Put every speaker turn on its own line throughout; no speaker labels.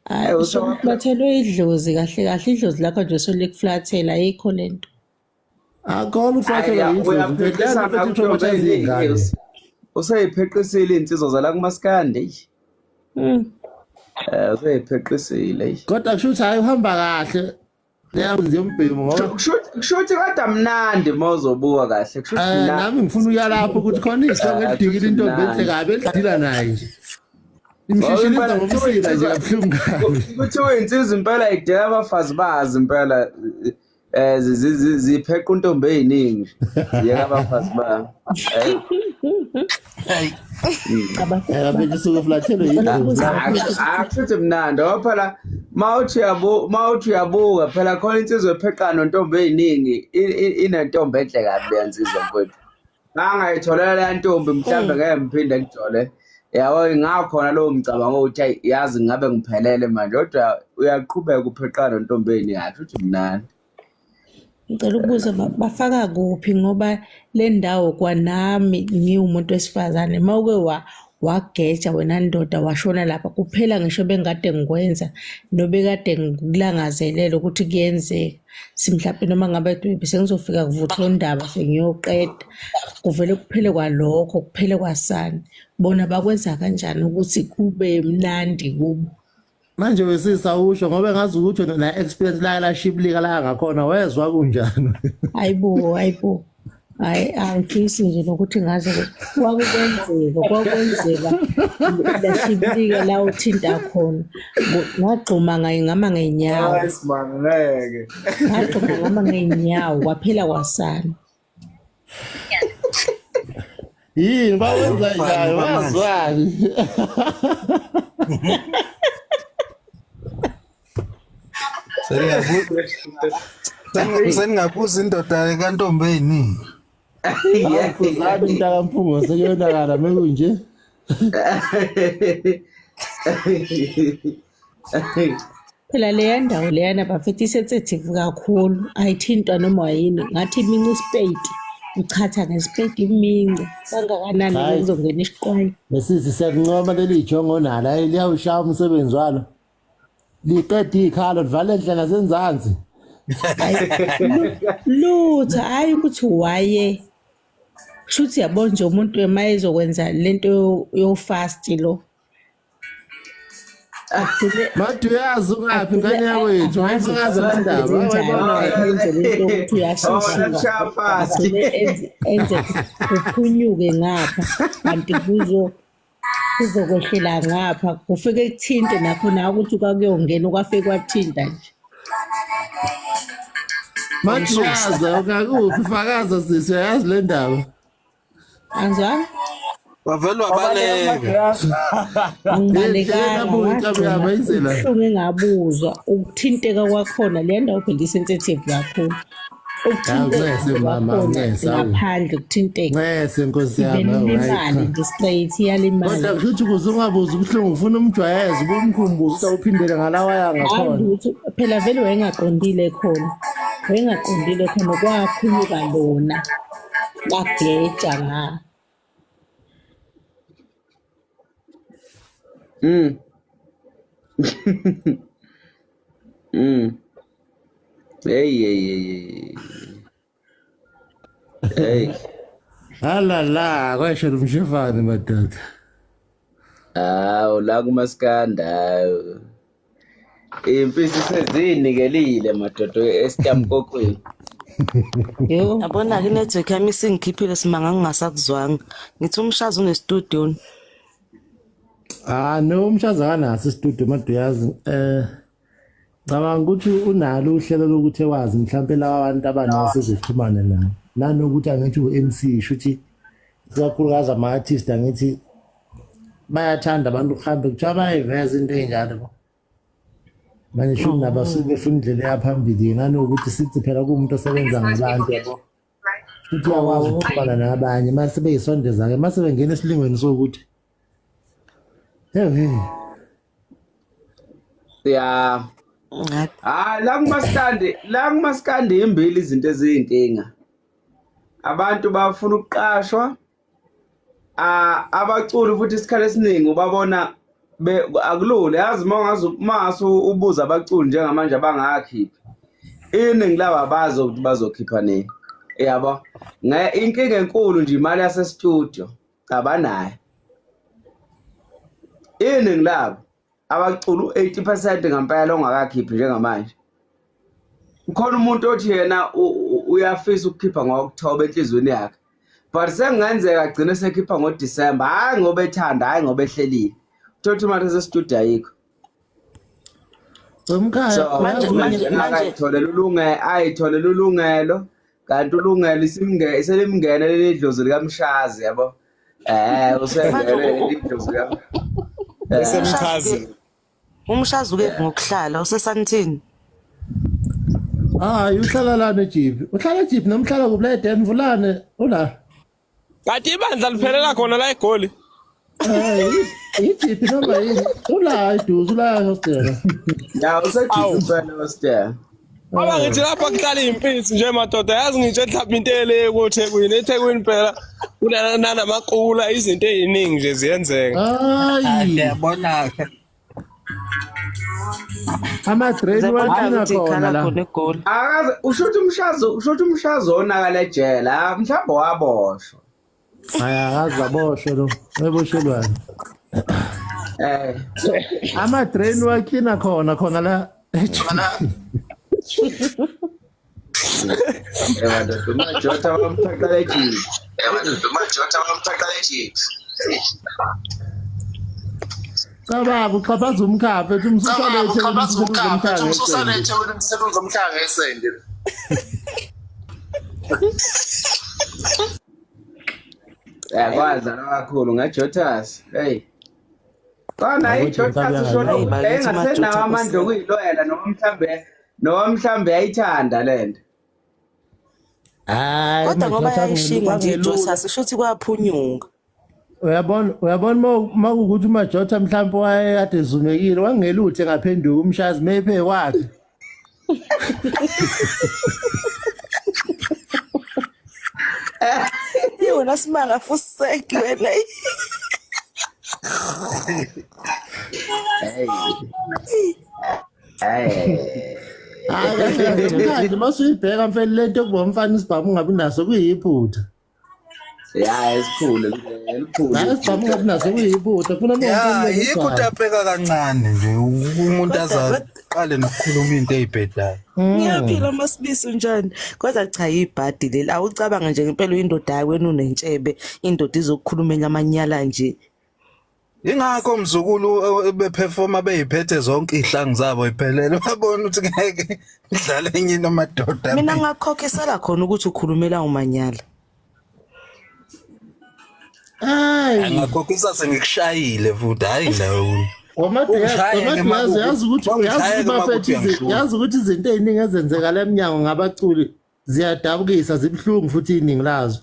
Hayi
Eh, usewaphe
usukuflathelwe idlozi kahle kahle idlozi lakho nje solikuflathela ayikho lento.
Akona uflathelwa
Hayi,
yidlozi mfethu lento
uyapheqisana
mfethu
kuntombi
itraumatise
eziningi
iy'ngane.
Useyipheqisile iy'nsizwa zala kumaskandi eyi. Eh, useyipheqisile eyi.
Kodwa kusho ukuthi hhayi uhamba kahle leyanzi yombhemu ngoba
Kushuthi kodwa mnandi uma uzobuka kahle kushuthi
eh
mnandi.
nami ngifuna ukuya lapho ukuthi khona ihloko
Eh,
elidikile
kushuthi
intombi enhle
mnandi.
kabi elidila naye nje.
Ngoba
Imshishiliza
impela kuthiwa
ngomsila nje
insizwa
kabuhlungu kabi.
kuthiwa insizwa impela idela abafazi bazi impela eh zipheqa untombi eziningi ziyeka abafazi ba. Eh.
Hayi.
Cabanga
Eh mfethu usuke uflathelwe
ngicela
yidlozi.
ukubuza bafethu
Akushuthi mnandi ngoba phela mawuthi uyabuka phela khona insizwa epheqa nontombi eziningi inentombi enhle kabi leya nsizwa mfowethu. Ngangayitholela leya ntombi mhlambe ngeke ngiphinde ngijole. Yabo ingakhona lowo mcabango ukuthi hayi yazi ngabe ngiphelele manje kodwa uyaqhubeka upheqa nontombi eziningi akushuthi mnandi.
Ngicela ukubuza bafaka kuphi ngoba le ndawo kwanami ngiwumuntu wesifazane uma uke wageja wena ndoda washona lapha kuphela ngisho bengikade ngikwenza nobekade ngikulangazelela ukuthi kuyenzeka si mhlawumbe noma ngabe sengizofika kuvuthwa indaba sengiyoqeda kuvele kuphele kwalokho kuphele kwasani bona bakwenza kanjani ukuthi kube mnandi kubo.
Manje wesisa usho ngoba ngazi ukuthi wena la experience la la shiblika la ngakhona wezwa kunjani.
Hayibo, hayibo. Hayi angifisi nje nokuthi ngaze kwakukwenzeka, kwakwenzeka lashibilika la uthinta khona. Ngagxuma ngama ngeenyawo.
Hayi simanga ngeke.
Ngagxuma ngama ngeenyawo kwaphela kwasana.
Yini bakwenza
Ayofani
njani
kwamanje.
wazwani?
Seningabuza indoda kantombi eyiningi.
Awukhuzani mntakamphungo sekuyonakala mekunje.
Phela leya ndawo leyana bafethu i-sensitive kakhulu, ayithintwa noma yini. Ngathi imince isipeyiti, uchatha ngesipeyiti imince. Kangakanani
Hayi.
kuzongena isiqwayi.
Lesisi siyakuncoma leli jongo nalo hayi liyawushaya umsebenzi walo. Liqeda ikhalo livale enhla nasenzansi.
Hayi lutho, hhayi ukuthi waye. Kushuthi yabo nje umuntu uma ezokwenza lento yo-fast lo. Agcine
Madu uyazi ungaphi
agcine
ngane yakwethu
angazi
wayifakaza le ndaba
kwenzenjani
wayibona.
enze lento yokuthi
Oh,
uyashishika
lashaya fast.
agcine enze kuphunyuke ngapha kanti kuzo kuzokwehlela ngapha kufike kuthinte nakho nawe ukuthi kwakuyongena kwafike kwathinta nje.
Madu uyazi ungakuphi fakaza sisi uyayazi le ndaba.
Angizwanga?
Wavele wabaleka.
Angibalekanga
Nabuka inkabi
ngagxuma
yami ayizela.
ubuhlungu engabuzwa ukuthinteka kwakhona le ndawo phela i-sensitive kakhulu ukuthinteka
Awuncese mama,
kwakhona
awuncese awu.
ngaphandle ukuthinteka
Ncese nkosi
ivele
yami awu hayi
ilimale
cha.
nje straight iyalimala.
Kodwa kusho ukuthi ukuze ungabuzi ubuhlungu ufuna umjwayeze ubumkhumbuze ukuthi awuphindele ngalawaya
Hayi
ngakhona.
lutho phela vele wayengaqondile khona wayengaqondile khona kwaphunyuka lona bageja nga
Hey hey hey hey. Hey.
Halala kwasho umshefane madoda.
Hawu la kumaskanda hawu. Impisi sezinikelile madoda esitamkokweni.
Yo.
Yabona-ke inetwork yami isingikhiphile simanga ngingasakuzwanga. Ngithi umshazi unestudio.
Ah no umshazi akanaso istudio maduyazi eh cabanga ukuthi unalo uhlelo lokuthi ewazi mhlampe laba bantu abanaso ezoxhumana nabo nanokuthi angithi u-MC shuthi ikakhulukazi ama-artist angithi bayathanda abantu kuhambe kuthiwa bayayiveza into ey'njalo bo manje shuthi nabo basuke befuna indlela eyaphambili nanokuthi sithi phela kuwumuntu osebenza ngabantu yabo futhi uyakwazi ukuxhumana nabanye mase beyisondeza-ke mase bengena esilingweni sokuthi hey
Ya. Ah la kumaskandi, la kumaskandi imbili izinto eziyinkinga. Abantu bafuna ukuqashwa. Ah abaculi futhi isikhathi esiningi ubabona Akulula yazi uma ungaze uma ngase ubuza abaculi njengamanje abangakhiphi iningi labo abazi ukuthi bazokhipha nini yabo. Inkinga enkulu nje imali yasestudio abanayo iningi labo abaculi u-80% ngempela ongakakhiphi njengamanje. Kukhona umuntu othi yena uyafisa ukukhipha ngo-October enhliziyweni yakhe but sekungenzeka agcine sekhipha ngoDisemba, hhayi ngoba ethanda, hhayi ngoba ehlelile, uthola ukuthi imali yasestudio ayikho.
Umkhaya
So
Manje manje manje
ayitholele ulungelo, ayitholele ulungelo kanti ulungelo isimnge selimngene leli dlozi likamshazi yabo.
Manje
Usengene leli dlozi lika
umshazi
Esemchazi.
umshazi uke ngokuhlala usesanthini.
Hayi uhlala lana eJipi. Uhlala eJipi noma uhlala kuphi la eDen Vulane ula.
Kanti ibandla liphelela khona la eGoli.
Eh iJipi noma yini? Ula eduze ula hostel.
Ya usejiphi impela hostel.
Ngoba ngithi lapha kuhlala iy'mpisi nje madoda yazi ngitshe mhlawumbe into ele koThekwini eThekwini phela kunanamakula izinto ey'ningi nje ziyenzeka.
Hayi
Ngiyabona-ke.
ama drain
Ziyabona
wagcina
ukuthi
khona
ikhala
la.
khona eGoli.
Akaze usho ukuthi umshazi usho ukuthi umshazi wonakala ejele, ah, mhlawumbe waboshwa.
Hayi akaze aboshwe lo. Eboshelwani. Ama drain waklina khona khona la.
Madoda uMajotha bamthatha ejiphi.
Cabanga uxhaphaza umkhapha ethi umsusa lethe umsebenzi
esende.
Kwadlala kakhulu ngeJotas. Hey. Kona
Yabo,
iJotas
Jota
usho
Hayi, bakithi
engasenawo
uMajotha
amandla okuyilwela noma mhlambe noma mhlambe yayithanda lento.
Hayi
Kodwa ngoba
uMajotha
yayishinga nje
kwangelula.
iJotas shuthi kwaphunyuka.
Uyabona uyabona uma kuwukuthi uMajotha mhlawumbe wayekade ezumekile wangeluthe ngaphenduka umshazi mephe kwakhe.
Ye wena simanga fuseki wena.
Hey. Hey.
Hayi kahle kahle masuyibheka mfeli lento yokuba umfana isibhamu ungabi naso kuyiphutha.
Ya esikhulu elikhulu.
Hayi isibhamu ungabi naso kuyiphutha kufuna uma
Ya,
umfana
yikho utapeka kancane nje umuntu
Kodwa
azaqale nokukhuluma into eyibhedayo.
Ngiyaphila Masibisi unjani? Kodwa cha ibhadi leli. Awucabanga nje ngempela uyindoda yakwenu unentshebe, indoda izokukhulumela amanyala nje.
Ingakho mzukulu beperforma beyiphethe zonke izihlangu zabo iphelele babona ukuthi ngeke idlale enye into amadoda.
Mina ngakukhokhisela khona ukuthi ukhulumela umanyala.
Hayi
Angakhokhisa sengikushayile futhi hayi ndawo.
Wamaduyazi yazi ukuthi yazi ukuthi bafethu yazi ukuthi izinto eziningi ezenzeka la emnyango ngabaculi ziyadabukisa zibuhlungu futhi iningi lazo.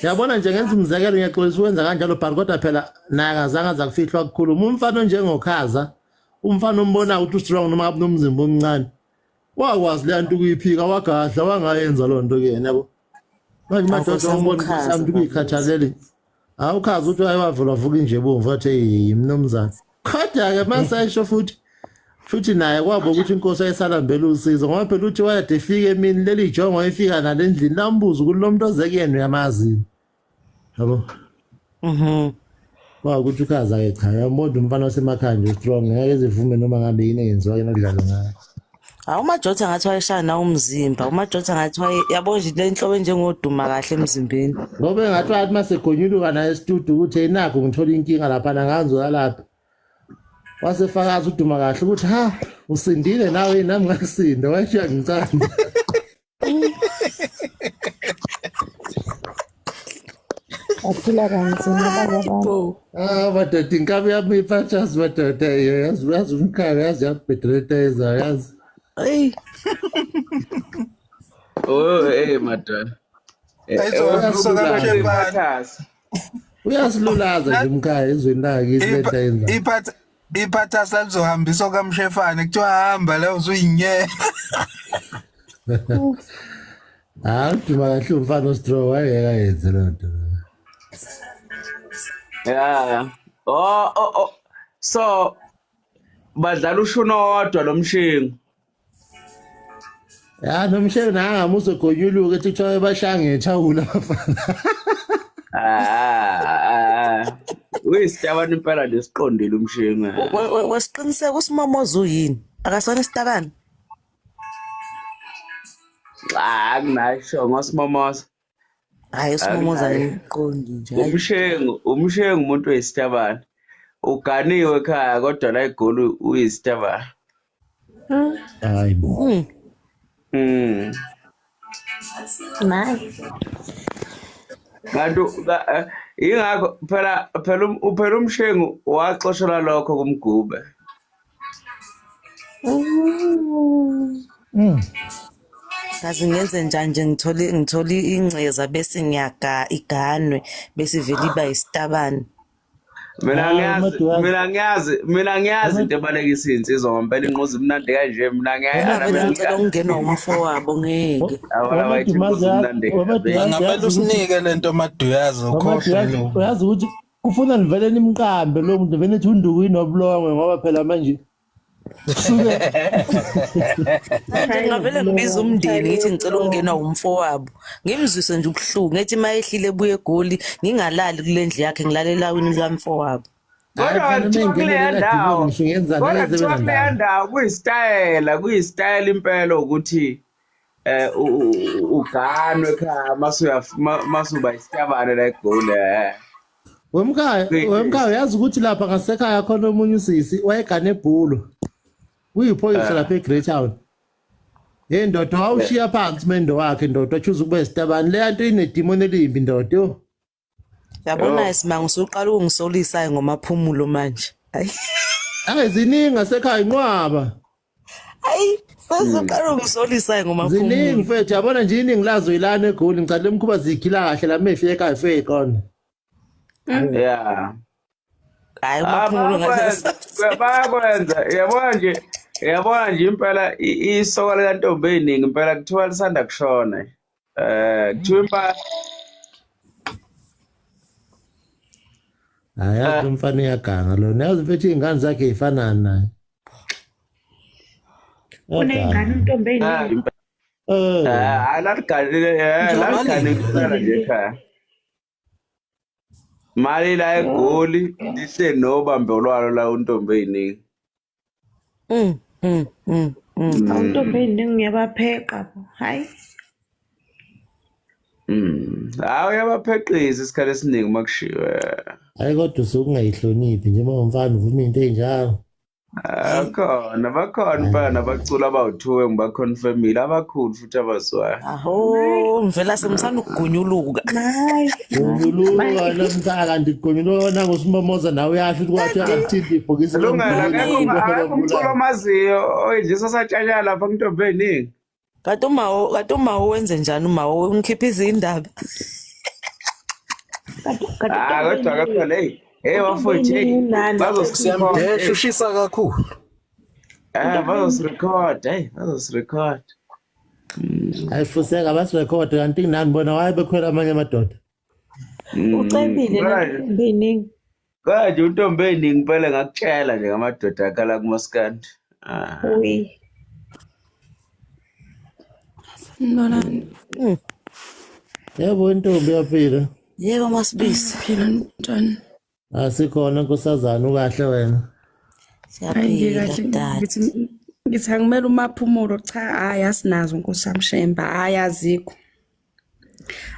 Yabona nje ngenza umzekelo ngiyaxolisa ukwenza kanjalo but kodwa phela naye akazange aza kufihlwa kukhuluma umfana onjengokhaza umfana ombona ukuthi ustrong noma ngabe nomzimba omncane wakwazi le nto ukuyiphika wagadla wangayenza loo nto kuyena yabo. Manje madoda
Awukho
umbona ukuthi
samukhaza
samntu kuyikhathalele. Awukhazi ukuthi wayewavula wavuka inje bomvu athi hey mnumzane. Kodwa ke masayisho futhi futhi naye kwabo ukuthi inkosi ayisalambela usizo ngoba phela uthi wayede efika emini leli jongo efika nalendlini lambuza ukuthi lo muntu oze kuyena uyamazi. Yabo.
Mhm.
Kwakuthi ukhaza ke cha uyambona umfana wasemakhaya nje strong ngeke ezivume noma ngabe yini engenziwa yena kudlalwa ngayo.
Hawu uMajotha ngathi wayeshaya nawo umzimba. UMajotha ngathi waye yabo nje le nhlobo enjengoduma kahle emzimbeni.
Ngoba engathi wathi masegonyuluka naye estudio ukuthi hey nakho ngithola inkinga lapha nanganzo lapha. Wasefakaza uduma kahle ukuthi ha usindile nawe nami ngasinda wathi uyangicanda.
Baphila kanzima abanye abantu.
Bo.
Ah madoda inkabi yami iphathas madoda yazi yazi umkhaya yazi yabhedreta ezayo yazi.
Ey,
Oh hey madoda.
Ayizohambisa
Iphathas.
Uyasilulaza nje umkhaya ezweni lakithi lento ayenzayo.
Iphatha iphathasa lizohambiswa kamshefane kuthiwa hamba la usuyinyela.
Hayi uduma kahle umfana ostrong wayengeke ayenze loo nto.
Yeah. Oh, oh, oh. So badlala ushuni owodwa lo mshingo.
Ya nomshelo nanga muzogonyuluka ethi kuthiwa bashaya ngethawula abafana.
Ah, ah. Uyisitabane impela nje siqondile umshingo.
Wesiqiniseko usimomoza uyini? Akasona isitabane.
Ah, kunasho ngosimomoza.
Hayi usimomoza ngiqondi nje. Hayi.
Umshengu, umshengu umuntu wesitabane. Uganiwe ekhaya kodwa la egoli uyisitabane.
Hayi bo.
Nice.
Kanti ingakho phela phela phela umshengu waxoshelwa lokho kumgube.
Kazi ngenze njani nje ngithole ingceza bese ngiyaga iganwe bese ivele iba isitabane.
Mina
Hayi,
ngiyazi
Madukazi.
mina ngiyazi into ebalekisa iy'nsizwa ngompela inquza imnandi kanje mina
Ngoba
ngiyayala
vele
mina
ngicela ukungenwa umfowabo ngeke.
Yabona bayithi inquza imnandi kabi.
Wamadumazi
Ngamele
yazi ukuthi
usinike lento maduyazi ukhohlwe
Wamaduyazi
lo.
uyazi ukuthi kufuna nivele nimqambe lo muntu vele nithi unduku inobulongwe ngoba phela manje kusuke
Manje ngingavele ngibize umndeni ngithi ngicela ukungenwa umfowabo. Ngimzwise nje ubuhlungu ngithi uma ehlile ebuye eGoli ngingalali kule ndlu yakhe ngilale elawini likamfowabo.
Hayi
Kodwa
mfana
kuthiwa
uma
kuleya
engenelela
ndawo,
dimoni ngisho ngenza
kodwa
ngeke
kuthiwa
sebenza
kuleya
ndawo.
ndawo kuyisitayela, kuyisitayela impela ukuthi uganwe ekhaya masuba isitabane la eGoli eh.
Wemkhaya, wemkhaya uyazi ukuthi lapha ngasekhaya khona omunye usisi wayegane ebhulo. Kuyiphoyisa lapha eGreat Town. Hey ndoda wawushiya phansi mendo wakhe ndoda wachuza ukuba isitabane. Le nto inedimoni elimbi ndoda yo.
Yabona
Yo.
isimanga usuqala ukungisolisa ngomaphumulo manje. Hayi.
Hayi ziningi ngasekhaya inqwaba.
Hayi, sesuqala ukungisolisa
Ziningi
ngomaphumulo.
mfethu yabona nje iningi lazo ilana eGoli ngicela lemkhuba zikhila kahle la mefi ekhaya fike qona.
Yeah.
Hayi
Ah,
umaphumulo
bayakwenza, bayakwenza. Yabona nje impela isoka likantombi eyiningi impela kuthiwa lisanda kushona. Kuthiwa impela
Hayi yazi lo mfana uyaganga lona. Yazi mfethu iy'ngane zakhe y'fana naye.
Uney'ngane intombi ey'ningi.
Eh.
Hayi laliganile, laliganile impela nje ekhaya. Mali la eGoli lihle nobambo lwalo la untombi eyiningi.
Awu intombi ey'ningi ngiyabapheqa bo. Hayi.
Hayi uyabapheqisa isikhathi esiningi uma kushiwe.
Hayi kodwa usuke ungayihloniphi nje uma umfana uvuma into ey'njalo.
Khona bakhona mfana nabaculi abawu-2 engibaconfirmile abakhulu futhi abaziwayo.
Aho, ngivela sengisanda ukugunyuluka.
Hayi.
Gonyuluka namkhaya kanti gonyuluka nangosimbomoza nawe uyasho ukuthi kwathi akuthinta ibhokisi
Lungelo akekho
lomgonyuluka
akekho umculo omaziyo oyidlisa satshanya lapha kuntombi eyiningi.
Kanti umawo wenze njani umawo ungikhipha izindaba?
Kanti
Ah
intombi
kodwa
ey'ningi.
akekho hey. Hey bafowethu hey
Inani.
bazosirecord.
Siyamdesha ushisa kakhulu.
Bazosirecord hey bazosirecord.
Hayi fuseka basirekhode kanti nani bona waye bekhwela amanye amadoda.
Ucebile
Manje
nantombi ey'ningi.
kanje untombi eyiningi impela ngakutshela nje ngamadoda akhala kumaskandi. Ah.
Uyi.
Sanibonani.
Yebo intombi yaphila.
Yebo Masibisi.
Phila njani?
Asikhona nkosazana ukahle wena.
Hayi
Siyaphila
ngikahle
dade.
ngithi angimele umaphumulo cha hayi asinazo nkosi yami shemba hayi azikho.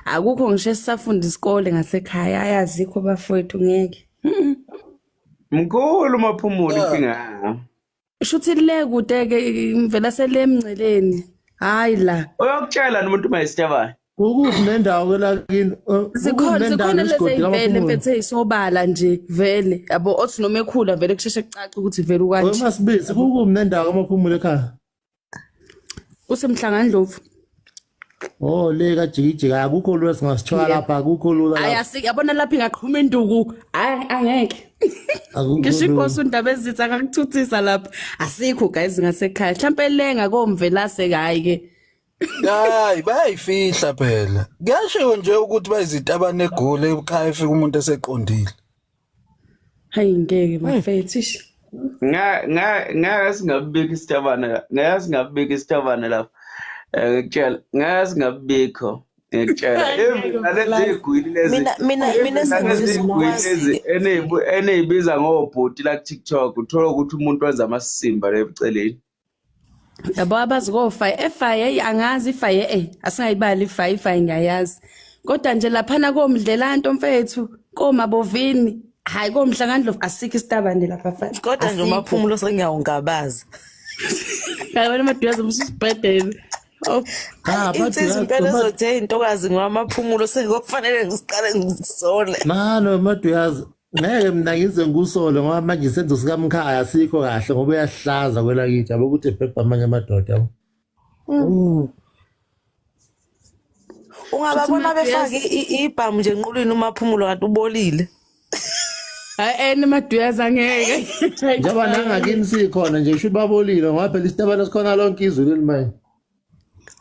Akukho ngisho esisafunda isikole ngasekhaya hayi azikho bafowethu ngeke.
Mkhulu maphumulo inkinga.
Shuthi le kude ke ngivela sele emngceleni. Hayi la.
Uyokutshela nomuntu mayisitabane.
Kukuphi nendawo ke lakini? Kukuphi
Zikhona
nendawo
zikhona lezi
nesigodi
ey'vele
kamaphumulo?
mfethu ey'sobala nje vele yabo othi noma ekhula vele kusheshe kucace ukuthi vele ukanje.
Wemasibisi kukuphi nendawo kamaphumulo ekhaya?
Usemhlangandlovu.
Oh le kajikijika akukho lula singasithola lapha akukho lula
Hayi
lapha.
asike yabona lapha ingaqhuma induku hayi angeke.
Akukho
Ngisho
lula.
inkosi undaba ezitha akakuthuthisa lapha. Asikho guys ngasekhaya. Mhlampe lenga komvelase hayi ke.
Hayi bayayifihla phela. Kuyashiwo nje ukuthi bayizitabane egoli ekhaya efika umuntu eseqondile.
Hayi ngeke bafethu ish.
Ngeke singabikho isitabane, ngeke singabikho isitabane lapha. Ngikutshela, ngeke singabikho. Ngikutshela, even nalezi igwili lezi,
Mina mina mina
even nalezi
sengifisa
igwili lezi
ukwazi
eniyibiza ngobhuti la ku-TikTok, uthola ukuthi umuntu wenza amasimba la ebuceleni.
Yabo abazi kofayi efayi hey angazi ifayi eh asingayibali ifayi ifayi ngiyayazi. Kodwa nje laphana komdlelanto mfethu komabovini hayi komhlangandlovu asikho isitabane lapha fana.
Kodwa nje
Asikho.
uMaphumulo sengiyawungabaza.
Hayi wena maduyazi ususibhedele. Oh
Cha,
Hayi insizwa
maduyazi
impela ezothi hey intokazi ngowamaphumulo sekufanele ngiqale ngisole.
Mano maduyazi ngeke mina ngize ngikusole ngoba manje isenzo sikamkhaya asikho kahle ngoba uyahlaza kwelakithi yabo ukuthi ebhebha amanye amadoda yabo.
Shuthi
Ungababona befaka
maduyazi
ibhamu nje enqulwini uMaphumulo kanti ubolile.
hayi ene maduyazi angeke. Hayi
Njengoba
cha.
nangakini sikhona nje shuthi babolile ngoba phela isitabane sikhona lonke izwe leli manje.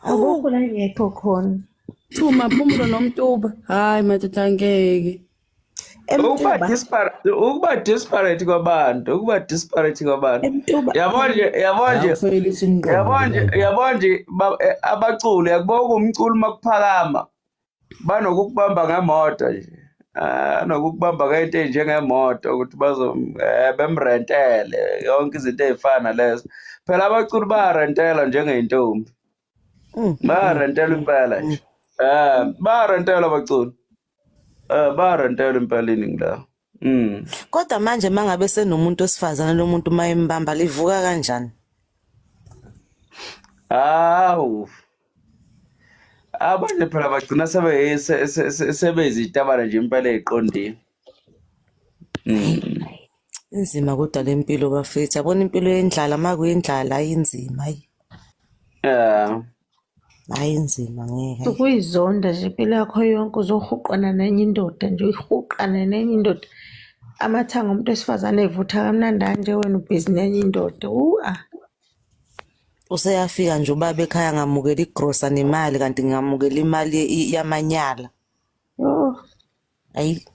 Akukho la engekho khona.
Thuma Phumulo nomtuba. Hayi madoda angeke.
Ukuba
Emtuba,
disparate, ukuba disparate kwabantu, ukuba disparate kwabantu.
emtuba.
Yabo nje, yabo nje,
Ayakufeyilisa umqondo
yabo nje,
lento.
yabo nje abaculi yakubo umculo makuphakama banokukubamba ngemoto nje. Ah, nokukubamba ngento enjengemoto ukuthi bazo bemrentele yonke izinto ezifana nalezo. Phela abaculi bayarentela njengeyintombi. Bayarentela impela nje. Bayarentela abaculi. Bayarentela impela iningi la.
Kodwa manje mangabe senomuntu wesifazane lo muntu mayembamba livuka kanjani?
Hawu. Abanye phela bagcina sebeyizitabane nje impela eziqondile.
Inzima kodwa lempilo bafethu. Yabona impilo yendlala makuyindlala ayinzima ayi.
Yeah.
Ayinzima ngeke.
Ukuyizonda nje impilo yakho yonke uzohuqana nenye indoda nje uyihuqane nenye indoda. Amathanga omuntu wesifazane evutha kamnandi kanje wena ubhizi nenye indoda. Ah.
Useyafika nje ubaba ekhaya ngamukela igrosa nemali kanti ngamukela imali yamanyala.
Yo.
Ayi.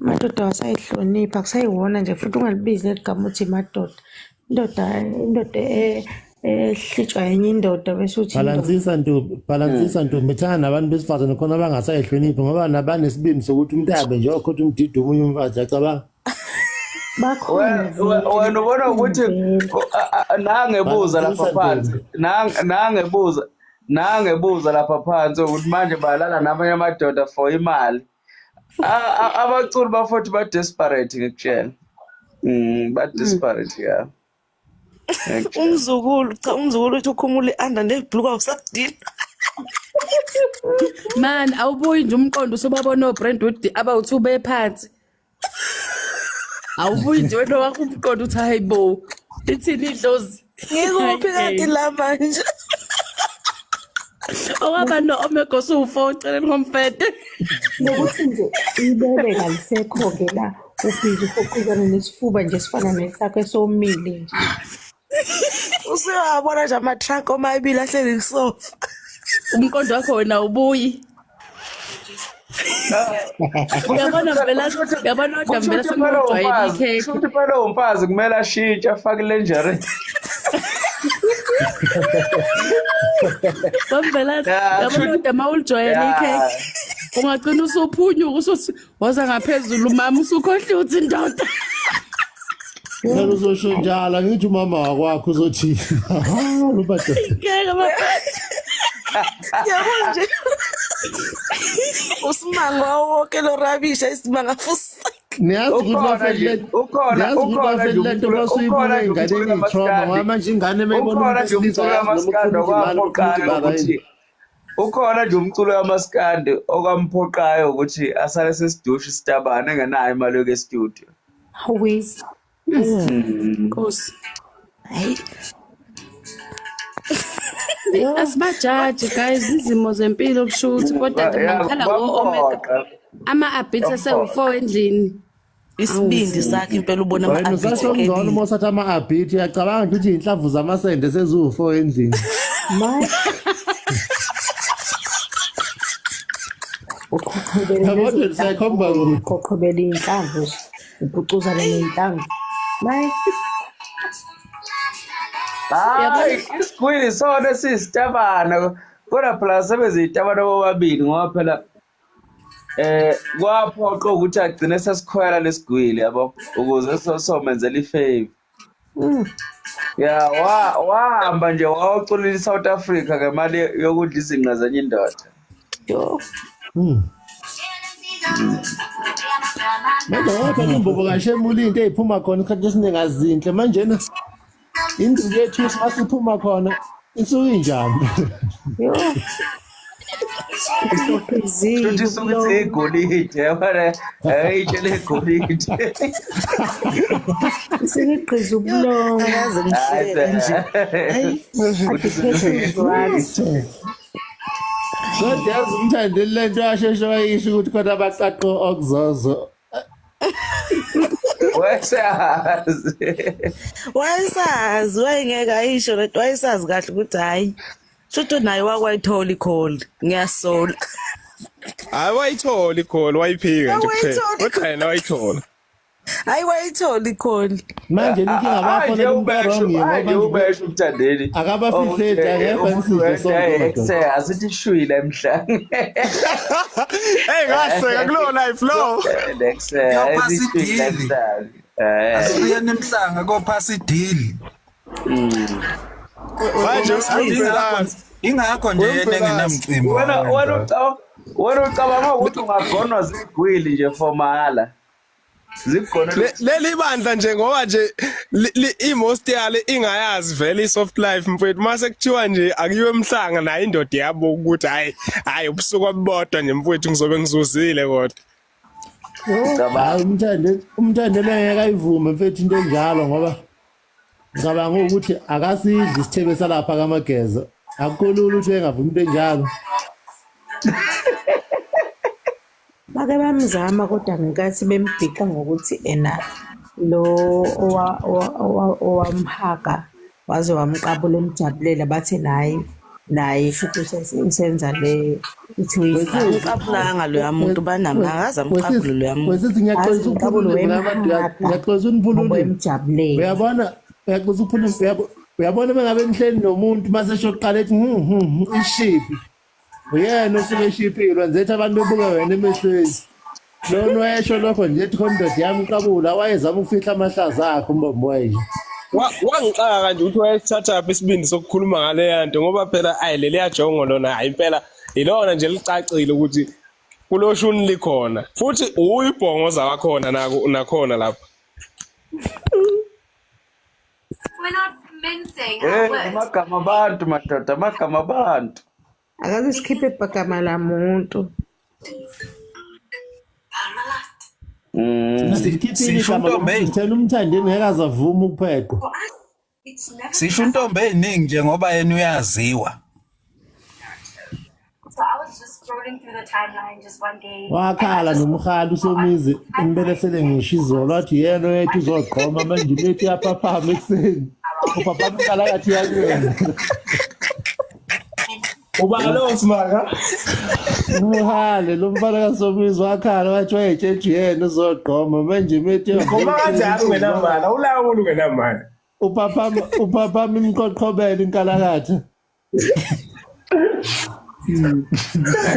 Amadoda awasayihloniphi akusayiwona nje futhi ungalibizi leli gama uthi madoda. Indoda indoda ehlitshwa enye indoda bese uthi indoda.
Balansisa ntombi, balansisa ntombi thana nabantu besifazane khona abangasayihloniphi ngoba nabanesibindi sokuthi umuntu abe nje okhotha umdidi omunye umfazi acabanga.
Bakhona
Wena ubona ukuthi nangebuza lapha phansi, nangebuza lapha phansi ukuthi manje balala namanye amadoda for imali. Abaculi bafuthi ba desperate ngikutshela. Ba desperate yeah.
Umzukulu cha umzukulu uthi ukhumula i-under nebhluka usadini.
Man awubuyi nje umqondo usubabona oBrentwood abawu2 bephansi. Awubuyi nje wena wakho umqondo uthi hayibo. Lithini idlozi?
Ngikuphi kanti la manje?
Owaba no omega usu4 celeni komfete.
Nokuthi nje ibele kalisekho-ke la ubhizi uhuquzana nesifuba nje esifana nesakho esomile nje.
Usuyabona nje ama-truck omabili ahleli kusofa.
Umqondo wakho wena ubuyi. Uyabona vela uyabona kodwa vela sengijwayele ikhekhe.
Kusho phela umfazi kumele ashintshe afake lingerie.
Bamvela yabona kodwa mawulijwayele ikhekhe. Ungagcina usuphunyuka usuthi waza ngaphezulu mama usukhohliwe uthi indoda.
Phela uzosho njalo ngithi umama wakwakho uzothi lubade.
Ngeke bafethu.
Yabo nje. Usimanga wonke lo rabisha isimanga futhi.
Niyazi ukuthi bafethu
Ukhona
ukhona lento basuyibuka ingane eyi-trauma ngoba manje ingane mayibona
ukhona
umuntu
nje
wesilisa
umculo
yazi noma
kamaskandi
ufuna imali ufuna
okwaphoqayo
ubaba
ukuthi
yini.
ukhona nje umculo kamaskandi okwamphoqayo ukuthi asale sesidusha isitabane engenayo imali yokuya e-studio.
Hawe.
Nkosi.
Hayi.
Asibajaji guys izimo zempilo kusho ukuthi kodwa nje
Ya,
mangikhala ngo-omega
kwaphoqa.
ama-abits asewu-4 endlini.
Isibindi sakhe impela ubona
Wena
ama-abit
usasho ngcono
ekelile.
uma usatha ama-abit uyacabanga nje ukuthi iy'nhlamvu zamasende seziwu-4 endlini.
Ma. Uqhuqha Uqhoqhobele
Yabo
lezo
nje siyakhomba
nhlamvu,
kuphi.
uqhoqhobele iy'nhlamvu nje, uphucuzane ney'nhlamvu. Maye.
Hayi, isigwili sona esiyisitabana kodwa phela sebeziyitabana bobabili ngoba phela kwaphoqa ukuthi agcine sesikhwela lesigwili yabo ukuze somenzela ifavor. Ya wahamba nje wayoculela i-South Africa ngemali yokudla izinqa zenye indoda.
Yo.
Manje ngoba phela imbobo kashemula into eyiphuma khona isikhathi esiningi azinhle manjena induku yethu masiphuma khona isuke injani?
Yo. Usophezile
Shuthi isuke ithi igolide yabona itshe legolide.
Isikigqiza ubulongo.
Akaze
Hayi
ngihleke nje. Hayi.
Athi pheshe uzwani.
Kodwa yazi umthandeli lento yasheshe wayisho ukuthi khona abaqaqo okuzozo.
Wayesazi.
Wayesazi wayengeke ayisho lento wayesazi kahle ukuthi hayi. Shuthi naye wakwayithola i-call. Ngiyasola.
Hayi wayithola ikholi wayiphika nje kuphela.
Wayithola
Kodwa yena wayithola.
Hayi wayithola i-call.
Manje inkinga
Hayi nje
bafonela umuntu
ubesho,
wrong
hayi nje
ngoba manje
ubesho umthandeli.
akabafihleli akekho isidlo sonke madoda.
Asithi shwile emhlanga.
Hey ngaseka kulo life lo.
Next
Kuyophasa
asithi shwile
idili.
emhlanga. Eh.
Asiyeni emhlanga kophasa idili.
Manje
Ingakho ingakho nje yena
Wemfekazi.
engenamcimbi.
Wena wena
wawenza.
ucabanga wena ucabanga ukuthi ungagonwa zigwili nje for mahala. Zigona
Leli bandla nje ngoba nje i-most yale ingayazi vele i-soft life mfethu mase kuthiwa nje akuyiwe emhlanga nayo indoda yabo ukuthi hayi hayi ubusuku obubodwa nje mfethu ngizobe ngizuzile kodwa.
Cabanga.
Hayi umthandeli umthandeli ngeke ayivume mfethu into enjalo ngoba ngicabanga ukuthi akasidli isithebe salapha kaMageza. Akukho lula ukuthi engavumi into enjalo.
Bake bamzama kodwa ngenkathi bembhixa ngokuthi ena lo owamhaga waze wamqabula emjabulela bathi naye naye futhi usenza le uthi uyifaka.
Amqabulanga loya muntu banamanga akaze amqabule loya muntu.
Wesithi ngiyaxolisa
Aze
ukuphula
mqabule
ulimi ngamaduya
wemhaga
ngiyaxolisa uniphula
ngoba
ulimi.
emjabulela.
Uyabona uyaxolisa ukuphula uyabona mengabe nihleli nomuntu mase esho kuqala ethi ishipi. Uyena osuke eshiphile wenza ethi abantu bebuka wena emehlweni. Lona wayesho lokho nje ethi khona indoda yamqabula wayezama ukufihla amahlazo akhe umbombo waye.
Wangixaka kanje ukuthi wayesithathaphi isibindi sokukhuluma ngaleya nto ngoba phela ayi leliya jongo lona hayi impela ilona nje licacile ukuthi kuloshuni likhona futhi uyibhongoza wakhona nakhona lapha.
We're not mincing our words.
Amagama abantu madoda, amagama abantu.
Akaze sikhiphe ibhagama lamuntu.
Sikhiphile
Sisho
igama
intombi
lomuntu sithena umthandeni ngeke aze avume ukupheqwa.
For us, it's never
Sisho intombi eziningi nje ngoba yena uyaziwa.
So I was just scrolling through the timeline just one day.
Wakhala nomhali uSomizi embelesele ngisho izolo wathi yena oyethu uzogqoma manje ulethu iyaphaphama ekuseni. Uphaphama inkalakathi yakuyena.
Uba lo simaka.
Umhali lo mfana kaSomizi wakhala wathi wayetshethu yena uzogqoma manje umethu
Ngoma kanjani ungenamali? Awulawuli ungenamali.
uphaphama uphaphama imqoqhobela inkalakatha.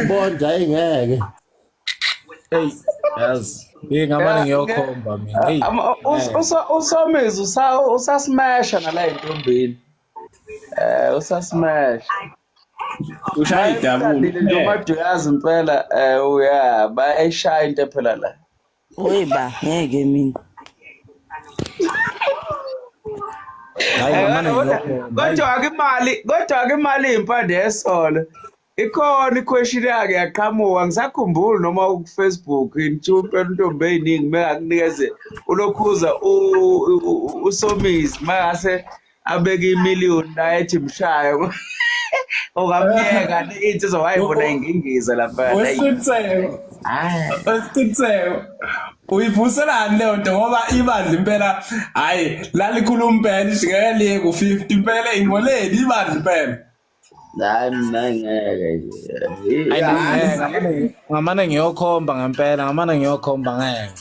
Bonja ayingeke.
Hey, yazi. Hey ngamane ngiyokhomba mina. Hey.
Usomizi usasmasha nala entombini. Usasmasha.
Ushaya idabula.
Nje umaduyazi impela uya bayayishaya into phela la.
Wey ba ngeke mina.
Hayi ngamane ngiyokhomba.
Kodwa ke imali, kodwa ke imali impande yesolo. Ikhona iquestion yakhe yaqhamuka ngisakhumbula noma ku Facebook ngithiwa impela intombi eziningi mengakunikeze ulokhuza uSomizi mangase abeke imillion la ethi mshayo ungamyeka insizwa wayibona ingingiza lapha.
Wesiqiniseko. Wesiqiniseko. Uyivuselani leyo nto ngoba ibandla impela hayi lalikhuluma impela ngeke liye ku-50 impela ingoleni ibandla impela.
Hayi mina ngeke nje.
Hayi nami ngeke ngamane ngiyokhomba ngempela, ngamane ngiyokhomba ngeke.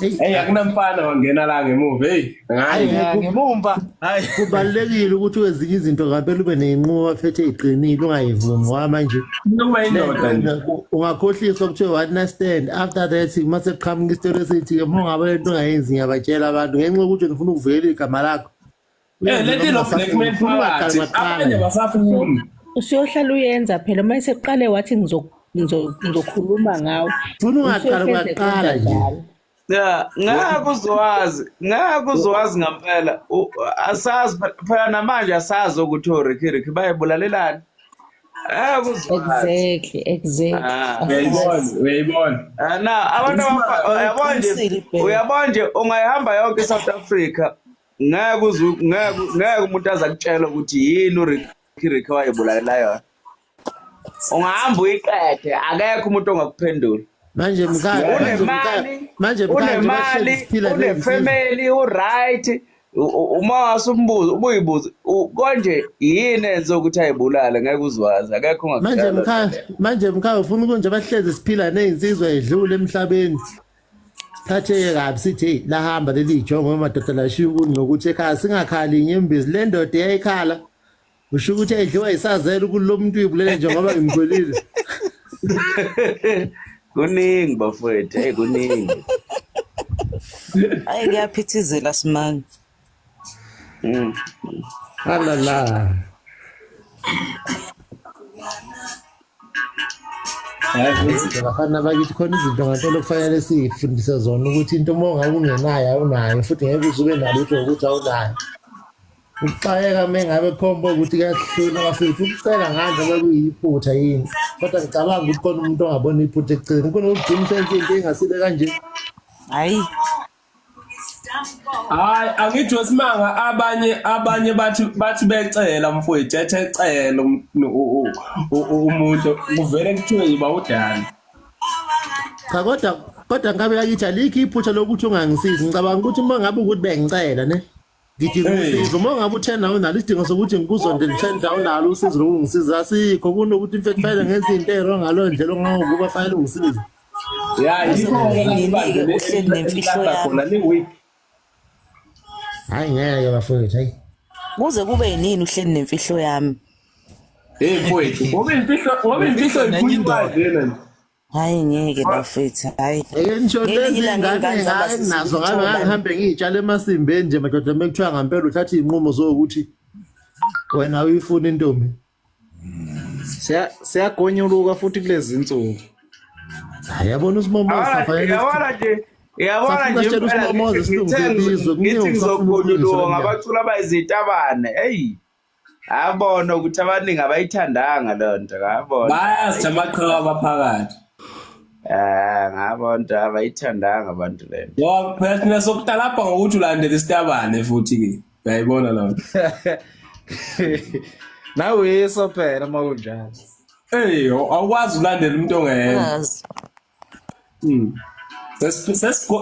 Hey akunamfana wangena la ngemuva hey.
Hayi
Hayi ngemumva. Hayi
kubalulekile ukuthi kwezinye izinto ngampela ube ney'nqumo bafethu ey'qinile ungayivumi ngoba manje
Noma indoda nje.
ungakhohliswa kuthiwe one night stand after that uma sekuqhamuka isitori esithi-ke uma ungabe lento ungayenzi ngiyabatshela abantu ngenxa yokuthi wena ufuna ukuvikela igama lakho
Eh lento ino blackmail phakathi. Abanye basafuni.
Usuyohlala uyenza phela uma eseqale wathi ngizokhuluma ngawe.
Funa ungaqala kwaqala nje.
Ya, ngeke uzowazi, ngeke uzowazi ngempela. Asazi phela namanje asazi ukuthi oRicky Ricky bayibulalelani. Ngeke uzowazi.
Exactly, exactly.
Ah.
Uyayibona, uyayibona.
Ah, na abantu uyabona nje, uyabona nje ungayihamba yonke iSouth Africa ngeke uze ngeke ngeke umuntu aze akutshela ukuthi yini uRicky Ricky wayebulalela yona. Ungahamba uyiqede akekho umuntu ongakuphendula.
Manje mkhaya
Unemali,
manje mkhaya
unemali, une-family, u-right. Uma wasumbuza ubuyibuza konje yini enze ukuthi ayibulale ngeke uzwazi akekho
manje
ongakutshela.
mkhaya manje mkhaya ufuna ukunje bahlezi siphila nezinsizwa edlule emhlabeni siphatheke kabi sithi hey lahamba leli jongo madoda lashiya ukuthi nokuthi ekhaya singakhali inyembezi le ndoda eyayikhala usho ukuthi ayidliwa isazela ukuthi lo muntu uyibulele nje ngoba ngimkhwelile
Kuningi bafowethu, hey kuningi.
Hayi kuyaphithizela simanga.
Alala. Bafana bakithi khona izinto ngempela okufanele siyifundise zona ukuthi into uma ungabe ungenayo awunayo futhi ngeke uze ube nalutho ukuthi awunayo. Ukuxakeka uma ngabe khomba ukuthi kuyasihlula bafethu ukucela ngani noma kuyiphutha yini kodwa ngicabanga ukuthi khona umuntu ongabona iphutha ekugcineni khona ukugcina usenze into engasile kanje.
Hayi
Hayi angithi wesimanga abanye bathi becela mfowethu ethe ecela umuntu kuvele kuthiwe yiba udala.
Cha kodwa ngabe yakithi alikho iphutha lokuthi ungangisizi ngicabanga ukuthi uma ngabe ukuthi bengicela ne ngidinga usizo uma ngabe uthena unalo isidingo sokuthi ngikuzonde ngithenda unalo usizo lokungisiza asikho kunokuthi mfethu fanele ngenze into ero ngalo ndlela ongangokuba fanele ungisize.
Ya yikho
Nginike uhleli nemfihlo yami.
khona le week.
Hayi ngeke bafowethu hayi.
Kuze kube yinini uhleli nemfihlo yami.
Hey mfowethu, ngoba imfihlo ikhuluma njena nje.
Hayi ngeke bafethu, hayi.
Eke nisho
Ngelinye
lezi
ilanga
ingane
iy'ngane zaba
ngaye nazo ngabe
sesizithola.
ngihambe ngiyitshala emasimbeni nje madoda mekuthiwa ngempela uthatha iy'nqumo zokuthi wena uyifuna intombi.
Siyagonyuluka futhi kulezi insuku.
Hayi yabona usimomoza fanele
Yabona nje, yabona
Safuna
nje
sitshele
impela
uSimomoza
ngithi
silungise izwe, kuningi
ngithi
okusafuna ukulungiswa
ngizogonyuluka
la mnyama.
ngabaculi abayizitabane. Hey. Abona ukuthi abaningi abayithandanga leyo nto, ngabona.
Bayazi amaqhawe abaphakathi.
Ah, ngabona abayithandanga abantu le nto.
Ngoba phela thina sokutalapha ngokuthi ulandela isitabane futhi ke. Uyayibona leyo nto.
Nawe yiso phela uma kunjalo.
Hey, awukwazi ulandela umuntu ongeyena.
Ngazi.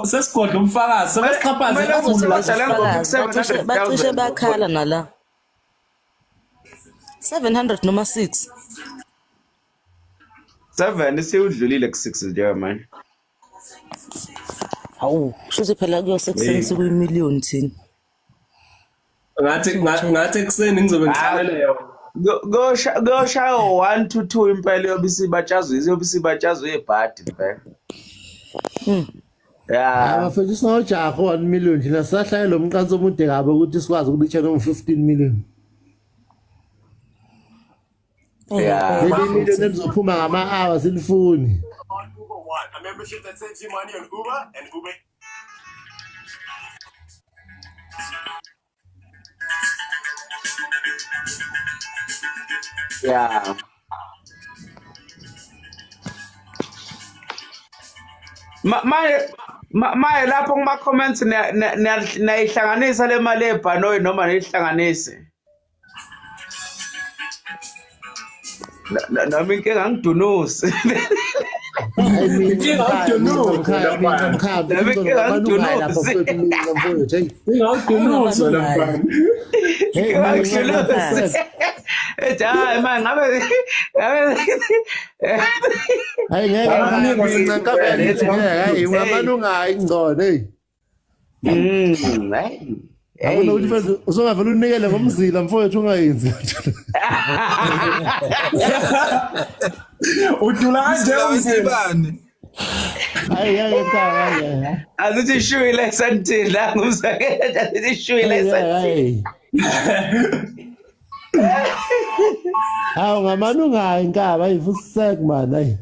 Sesigodla umfakazi, sebesixhaphaze
Kumele
kakhulu la.
ukuthi badlale ngoma
Bacishe
ku-700,000
bacishe bakhala nala. 700 noma 6.
7 sewudlulile ku-6 njengamanje.
Hawu, shuthi phela kuyosekuseni sekuyimillion thina.
Ngathi ekuseni ngizobe ngihlalele yona.
Kuyoshaya 1 to 2 impela yobe isibatshazwe, iyobe isibatshazwe ibhadi impela. Ya.
Abafethu singajaha 1 million thina sahlale lo mqanso omude kabi ukuthi sikwazi ukulicha noma 15 million.
Ya.
Leli million elizophuma ngama-hour silifuni.
Ya. Maye lapho kuma comments niyayihlanganisa le mali ebhanoyi noma niyihlanganise. Nami inkinga angidunusi.
Inkinga awudunusi wena mfana.
Nami inkinga angidunusi.
Inkinga awudunusi wena mfana.
Inkinga angidunusi. Ethi hayi man ngabe ngabe
Hayi ngeke
Babaningi
ngincakabele
Hey.
hayi ungamane ungayi ngcono hey.
Hey.
Yabona ukuthi mfethu usungavele unikele ngomzila mfowethu ungayenzi.
Udula kanje umzimba.
Bani?
Hayi ngeke cha hayi.
Asithi shuyile esantini la ngumzakela asithi shuyile esantini.
Hayi. Hawu ngamane ungayi nkaba hayi fusek man hayi.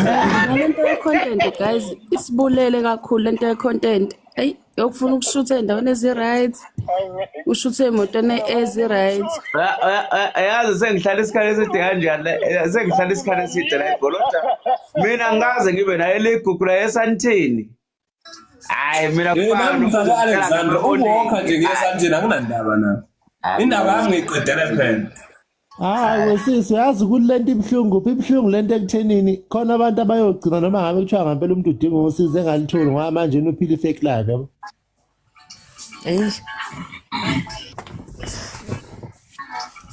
Nalento ye-content guys isibulele kakhulu lento ye-content. Eyi yokufuna ukushutha ey'ndaweni ezi-right, ushuthe ey'motweni ezi-right.
Yazi sengihlala isikhathi eside kanjani la sengihlala isikhathi eside la eGolota. Mina ngikaze ngibe naye ligugu la esantini. Hayi mina
Eh
kufana
nami
nokuthi
mfaka
ngihlala
Alexander
ngama-oningi.
uwalker nje ngiyesantini anginandaba na. Indaba yami ngiyiqedele phela.
Hayi wesisi uyazi ukuthi lento ibuhlungu kuphi ibuhlungu lento ekuthenini khona abantu abayogcina noma ngabe kuthiwa ngempela umuntu udinga usizo engalitholi ngoba manje yena uphila i-fake life yabo.
Eyi.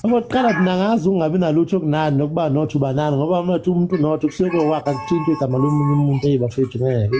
Okokuqala mina ngazi ukungabi nalutho okunani nokuba nothi uba nani ngoba uma uthi umuntu nothi kusuke kwakhe akuthinte igama lomunye umuntu eyi bafethu ngeke.